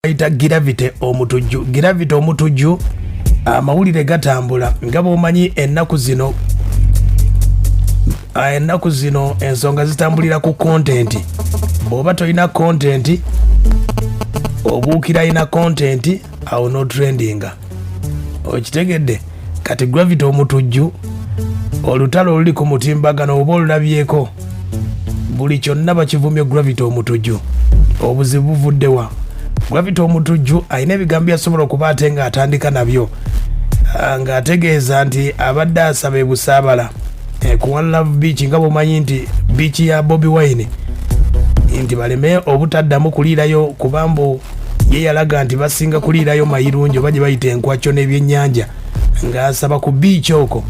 Bayita Gravity Omutujju. Gravity Omutujju, amawulire gatambula nga bw'omanyi ennaku zino, ennaku zino ensonga zitambulira ku content. Bw'oba tolina content, obuukira alina content awo n'otrendinga. Okitegedde? Kati Gravity Omutujju, olutalo oluli ku mutimbagano oba olulabyeko, buli kyonna bakivumye Gravity Omutujju. Obuzibu buvuddewa? Gravity Omutujju alina ebigambo byasobola okuba ate ng'atandika nabyo, ng'ategeeza nti abadde asaba ebusaabala ku One Love Beach, nga bwomanyi nti beach ya Bobi Wine, nti baleme obutaddamu kuliirayo, kubambu ye yalaga nti basinga kuliirayo mayirungi oba gye bayita enkwakyo n'ebyennyanja, ng'asaba ku beach okwo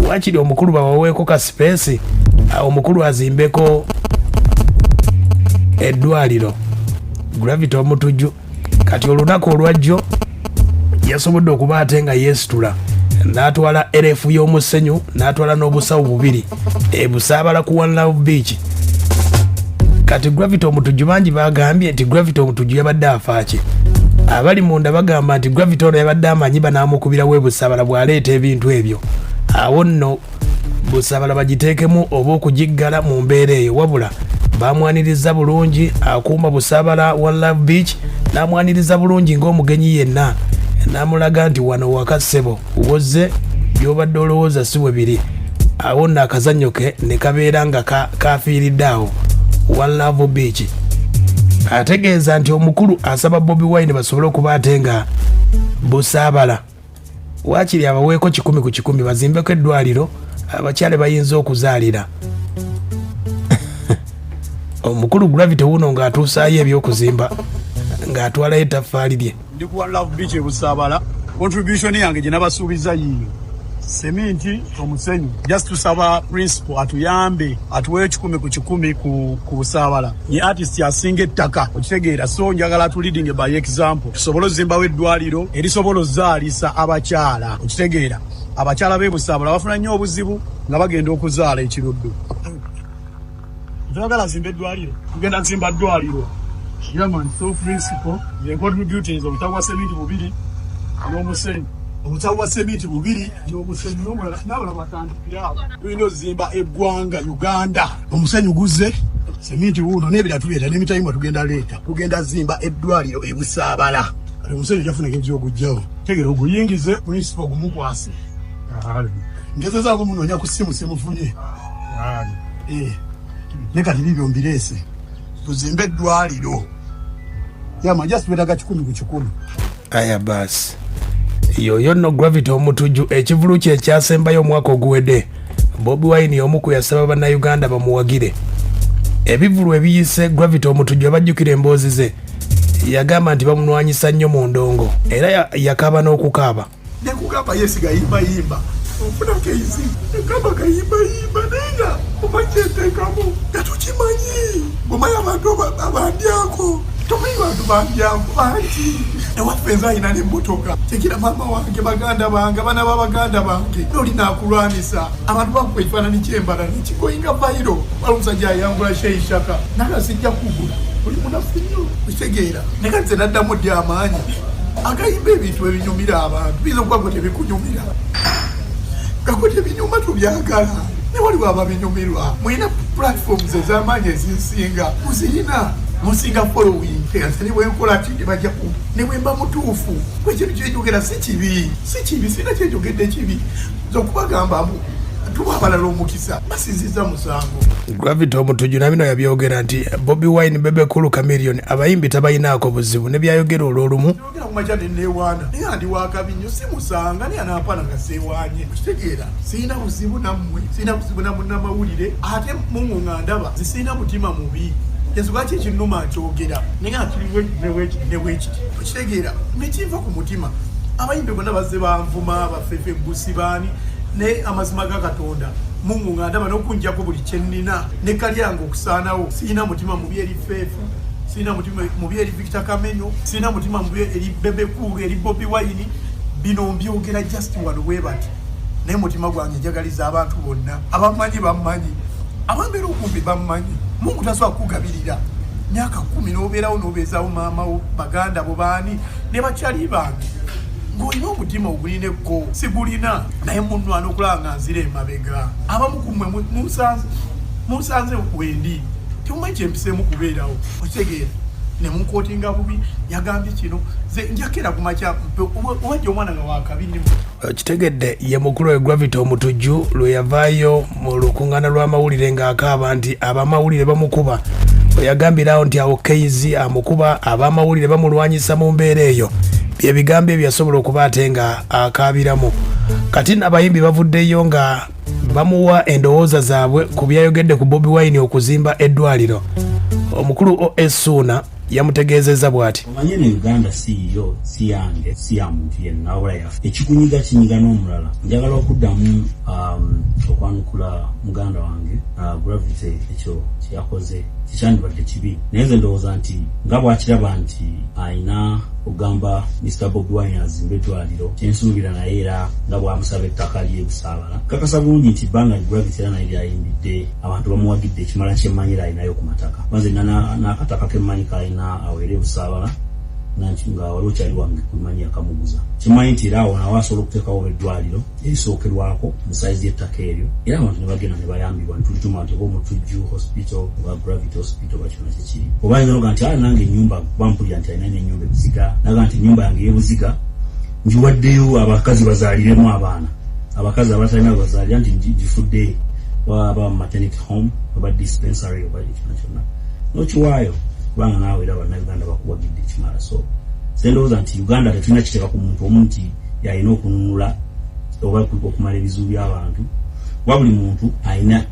wakiri omukulu babaweeko ka space, omukulu azimbeko eddwaliro. Gravity Omutujju kati olunaku olwajjo yasobodde okuba ate nga yeesitula n'atwala erefu y'omusenyu, n'atwala n'obusawo bubiri ebusaabala ku One Love Beach. Kati Gravity Omutujju, bangi bagambye nti Gravity Omutujju yabadde afaaki. Abali munda bagamba nti Gravity ono yabadde amanyi banaamukubirawo ebusaabala bw'aleeta ebintu ebyo, awo nno Busaabala bagiteekemu oba okugiggala mu mbeera eyo. Wabula bamwaniriza bulungi akuuma Busaabala One Love Beach, n'amwaniriza bulungi ng'omugenyi yenna, n'amulaga nti wano waka ssebo, wozze by'obadde olowooza si bwe biri. Awo nno akazannyo ke ne kabeera nga kafiiridde awo One Love Beach. Ategeeza nti omukulu asaba Bobi Wine basobole okuba ate nga Busaabala waakiri abaweeko 100 ku 100, bazimbeko eddwaliro abakyala bayinza okuzaalira. Omukulu Gravity wuno ng'atuusaayo ebyokuzimba, ng'atwalayo ettaffaali lye. Ndi ku Love Beach e Busaabala. Contribution yange gye nabasuubiza yiiyo, seminti, omusenyu. Just tusaba principal atuyambe, atuweeyo 100 ku 100 ku Busaabala. Ye artist asinga ettaka, okitegeera? So njagala tu leading by example, tusobole ozimbawo eddwaliro erisobola ozaalisa abakyala, okitegeera? Abakyala b'e Busaabala bafuna nnyo obuzibu nga bagenda okuzaala ekiruddu. Twagala zimba eddwaliro, tugenda zimba ddwaliro. Yeah man, so principal ye contributing obutabo bwa seminti bubiri n'omusenyu, obutabo bwa seminti bubiri n'omusenyu n'omulala n'abalala batandikira awo. Tulina ozimba eggwanga Uganda. Omusenyu guzze, seminti wuuno, n'ebirala tuleeta, n'emitayimbwa tugenda leeta. Tugenda zimba eddwaliro ebusaabala. Kati omusenyu jafuneka ebyokugjawo, tegera oguyingize, principal gumukwase. Ngezezaako munoonya ku ssimu, simufunye. Ne kati bibyo mbireese tuzimbe eddwaliro. Yama just twetaaga 100 ku 100. Aya baasi, yoyo nno Gravity Omutujju. Ekivulu kye ekyasembayo omwaka oguwedde, Bobi Wine omu ku yasaba Bannayuganda bamuwagire. Ebivulu ebiyise, Gravity Omutujju abajjukira emboozi ze, yagamba nti bamunwanyisa nnyo mu ndongo, era yakaaba n'okukaaba. Nekugamba yesi gayimbayimba ofuna keizi, negamba gayimbayimba, naye nga omakyeteekamu nga tukimanyi. Omanyi abantu abandyako, tomanyi bantu bandyako bangi. Ewaffe nze alina nemmotoka, tekira maama wange, baganda bange, abaana babaganda bange, noli nakulwanisa. Abantu bakuba ekifaananyi kyembala nekigoyinga viral. Wali omusajja ayangula sheishaka naga sijja kugula, oli munafu nnyo, okitegeera? Naye kati nze naddamu ddi amaanyi agayimba ebintu ebinyumira abantu? Biyinza okuba gwe tebikunyumira, nga gwe tebinyuma, tubyagala, ne waliwo ababinyumirwa. Mulina platforms ez'amaanyi ezinsinga, muzirina, musinga following. Nze ne bwenkola ki tebajja ku, ne bwemba mutuufu kwekintu kyenjogera si kibi, si kibi, sirina kyenjogedde kibi. Nze okubagamba mbu tuwa abalala omukisa, basinziza musango. Gravity Omutujju na bino yabyogera nti Bobi Wine, Bebe Cool, Chameleone, abayimbi tabalinaako buzibu ne byayogera olw'olumu. Yogera kumakya neneewaana, naye ndi wakabi nnyo, si musanga, naye anampana nga seewaanye, okitegeera? Sirina buzibu nammwe, sirina buzibu na munnamawulire, ate mungu nga ndaba nze sirina mutima mubi. Ensonga ki ekinnuma nkyogera, naye nga kiri ne bwekiti, okitegeera? Nekinva ku mutima. Abayimbi bonna bazze banvuma, bafefe busi baani, naye amazima ga Katonda, mungu nga ndaba n'okunjako buli kyennina ne kalyange okusaanawo, sirina mutima mubi eri Feefu, sirina mutima mubi eri Victor Kamenyo, sirina mutima mubi eri Bebe Cool, eri Bobi Wine. Bino mbyogera just wano bwe bati, naye mutima gwange njagaliza abantu bonna. Abamanyi bammanyi, abambeera okumpi bammanyi. Mungu tasobola kukugabirira. Myaka 10 n'obeerawo n'obeezaawo maama wo, baganda bo baani ne bakyali bange, ng'olina omutima ogulina ekko. Sigulina, naye munwana okulaba nga nzira emabega. Abamu ku mmwe munsanze wendi, temumanyi kyempiseemu kubeerawo, okitegeera? Ne munkootinga bubi, yagambye kino, ze njakera ku makya obajja omwana nga wakabi. Kitegedde ye mukulu we Gravity Omutujju lwe yavaayo mu lukuŋŋaana lw'amawulire ng'akaaba nti abamawulire bamukuba, bwe yagambirawo nti awo Keizi amukuba, abamawulire bamulwanyisa mu mbeera eyo. Bye bigambo ebyo yasobola okuba ate nga akaabiramu. Kati n'abayimbi bavuddeyo nga bamuwa endowooza zaabwe ku byayogedde ku Bobi Wine okuzimba eddwaliro. Omukulu OS Suuna yamutegeezezza bw'ati. Omanye ne Uganda si yiyo, si yange, si ya muntu yenna, wabula yaffe. Ekikunyiga kinyiga n'omulala. Njagala okuddamu okwanukula muganda wange Gravity. Ekyo kyeyakoze tekyandibadde kibi, naye nze ndowooza nti nga bw'akiraba nti alina okugamba Mr Bobi Wine azimbe eddwaliro, kyensuubira naye era nga bw'amusaba ettaka ly'e Busaabala, kakasa bulungi nti ebbanga Gravity era naye lyayimbidde abantu bamuwagidde ekimala. Kyemmanyira alinayo ku mataka, maze n'akataka kemmanyi kalina awo era e Busaabala, nga waliwo kyali wange kumanyi akamuguza. Kyemmanyi nti era awo nawe asobola okuteekawo eddwaliro erisookerwako mu sayizi y'ettaka eryo, era abantu ne bagenda ne bayambibwa, ntulituma nti oba Omutujju Hospital oba Gravity Hospital oba kyona kyekiri. Oba ayinza noga nti ala nange ennyumba, kuba mpulira nti alina n'ennyumba ebuziga, naga nti ennyumba yange ey'ebuziga ngiwaddeyo abakazi bazaaliremu abaana, abakazi abatalina bazaalira, nti gifudde oba maternity home oba dispensary oba kyona kyonna, nokiwaayo, kubanga naawe era Bannayuganda bakuwagidde ekimala. So sendowooza nti Uganda tetulina kiteeka ku muntu omu nti yalina okununula oba okumala ebizibu by'abantu, kuba buli muntu alina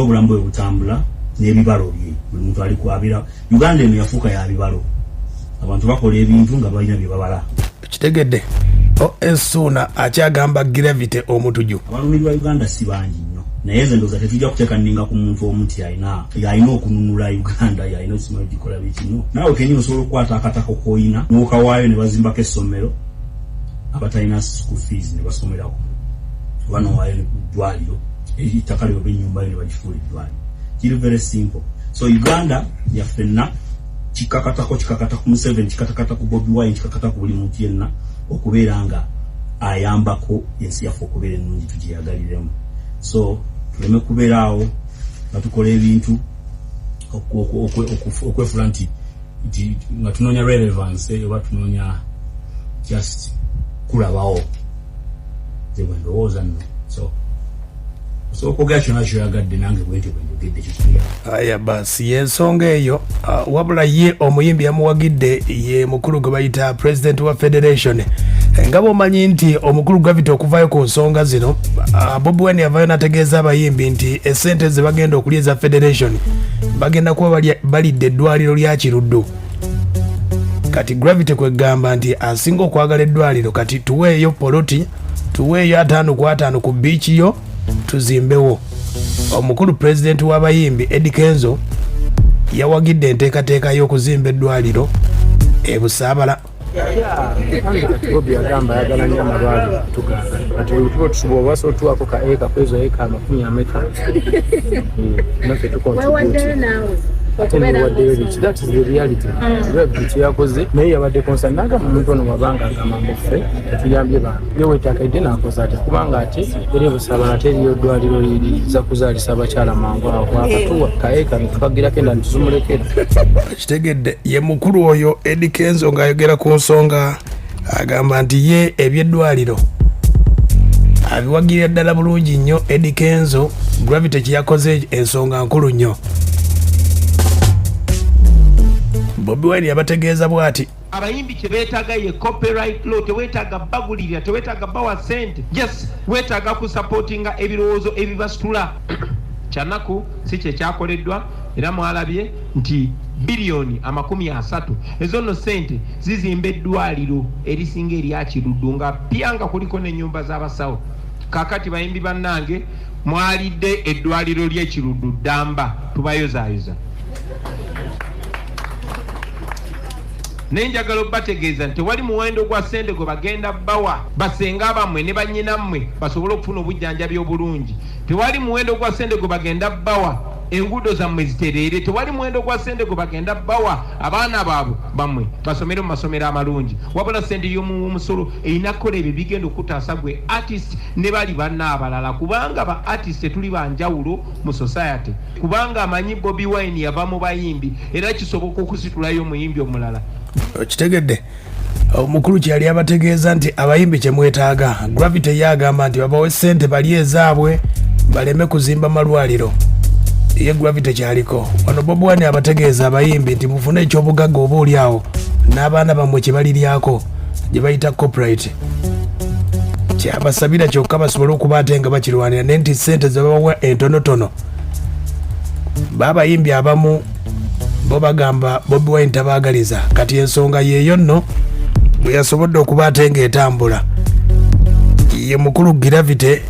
obulamu bwe butambula n'ebibalo bye. Buli muntu ali kwabira. Uganda eno yafuuka ya bibalo, abantu bakola ebintu nga balina bye babala. Kitegedde Osuuna akyagamba Gravity Omutuju. Abalumirwa Uganda si bangi nnyo, naye nze ndowooza tetujja kuteeka nninga ku muntu omu nti yalina okununula Uganda, yalina osimala gikola bikino. Naawe kenyini osobola okukwata akatako koyina n'okawaayo ne bazimbako essomero, abatalina school fees ne basomerako, oba nowaayo ne ku ddwaliro ettaka lyo oba ennyumba yo ne bagifuula eddwaliro. Kiri very simple. So Uganda yaffenna. Kikakatako, kikakata ku Museveni, kikatakata ku Bobi Wine, kikakata ku buli muntu yenna okubeera nga ayambako ensi yaffe okubeera ennungi, tugyeyagaliremu. So tuleme kubeera awo nga tukola ebintu okwefula nti nga tunoonya relevance oba tunoonya just kulabawo. Nze bwe ndowooza nno. So osobola okwogera kyonna kyoyagadde, nange bwentyo bwe njogedde kyo. Aya basi, yensonga eyo. Wabula ye omuyimbi yamuwagidde ye mukulu gwe bayita president wa federation. Nga bwomanyi nti omukulu Gravity okuvayo ku nsonga zino, Bobi Wine yavayo nategeeza abayimbi nti esente ze bagenda okulya eza federation bagenda kuba balidde eddwaliro lya Kiruddu. Kati Gravity kwegamba nti asinga okwagala eddwaliro, kati tuweeyo poloti, tuweeyo 50 ku 50 ku biiki yo tuzimbewo. Omukulu pulezidenti w'abayimbi Eddy Kenzo yawagidde enteekateeka y'okuzimba eddwaliro e Busaabala. Bobi yagamba ayagala nnyo amalwaliro, tugamba kati tuba tusuba obasa otuwako ka eka kwezo eka amakumi ameka, naffe tucontribute ate newaddeyo biki. That is the reality. Kyeyakoze naye yabadde concern, nagamba omuntu ono wabanga agamba muffe tetuyambye bantu ye wetakaidde nakoze atya, kubanga ate era ebusabala ate eriyo eddwaliro liza kuzaalisa abakyala mangu awo, akatuwa kaeka netukagirako enda netuzimulekera. Kitegedde ye mukulu oyo Eddy Kenzo ng'ayogera ku nsonga, agamba nti ye ebyeddwaliro abiwagirira ddala bulungi nnyo. Eddy Kenzo, Gravity kyeyakoze ensonga nkulu nnyo. Bobi Wine yabategeeza bw'ati. Abayimbi kye beetaaga ye copyright law. Teweetaaga bagulirira, teweetaaga bawa sente, just weetaaga kusupportinga ebirowoozo ebibasitula. Kyanaku si kyekyakoleddwa, era mwalabye nti biliyoni 30 ezo nno sente zizimba eddwaliro erisinga erya Kiruddu nga pya, nga kuliko n'ennyumba z'abasawo. Kakati bayimbi bannange, mwalidde eddwaliro ly'Ekiruddu ddamba, tubayozaayoza. Naye njagala obategeeza nti tewali muwendo gwa ssente gwe bagenda bawa basenga bammwe ne bannyinammwe basobole okufuna obujjanjabi obulungi. Tewali muwendo gwa ssente gwe bagenda bawa. Enguudo zammwe zitereere. Tewali muwendo gwa ssente gwe bagenda bawa abaana baabwe bammwe basomere mu masomero amalungi, wabula ssente y'omuwomusolo erina kukola ebyo bigenda okutaasa gwe artist ne bali banna abalala, kubanga ba artist tetuli banjawulo mu society, kubanga amanyi Bobi Wine yava mu bayimbi era kisoboka okusitulayo omuyimbi omulala. Okitegedde? Omukulu kyeyali abategeeza nti abayimbi kyemwetaaga. Gravity ye agamba nti babawe ssente bali ezaabwe baleme kuzimba malwaliro. Ye Gravity kyaliko wano. Bobi Wine abategeeza abayimbi nti mufune ekyobugagga oba oli awo n'abaana bammwe kye baliryako, gye bayita copyright, kyabasabira kyokka basobole okuba ate nga bakirwanira, naye nti ssente zebabawa entonotono. Babayimbi abamu bo bagamba Bobi Wine tabaagaliza. Kati ensonga yeeyo nno bwe yasobodde okuba ate ng'etambula. Ye mukulu Gravity.